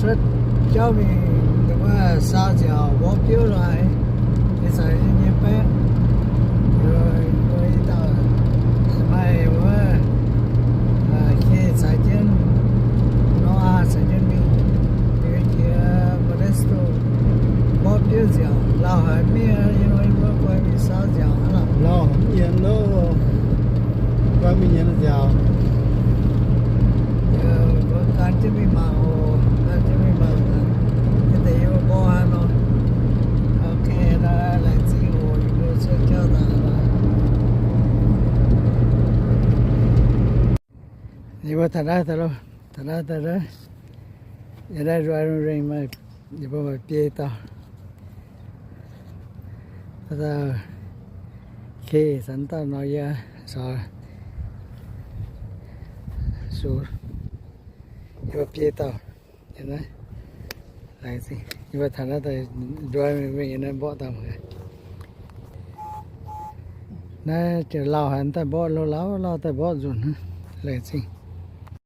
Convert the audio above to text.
Cuotv jauv mingh wuov saau nziaauc mborqv biouv lorqc, ih zanc nyei baeqv, mbuo i dauh maaih wuov, Kay caux jienv Noa caux jienv mingh, mingh jiex Modesto mborqv biouv nziaauc. Lauh haic mingh, yie mbuo guai mingh saau nziaauc hnangv. Lauh haic mingh nziaauc, guai mingh nziaauc. Mbuo gan jienv mingh mangc oc, gan jienv mingh mangc, deix yie mbuo mborqv haaix nor. Ok, laengz zingh oc, yie mbuo cuotv jauv daaih. Yie mbuo taux naaiv daaih, taux naaiv daaih, yie naaiv driving range maaih, yie mbuo maaih biei dauh. Kay caux dauh nor yie, sux, yie mbuo biei dauh. Yie mbuo taux naaiv daaih driving range naaiv mborqv dauh. Naaiv lauh haic daaih mborqv, lauh lauh daaih mborqv nzunc, laengz zingh.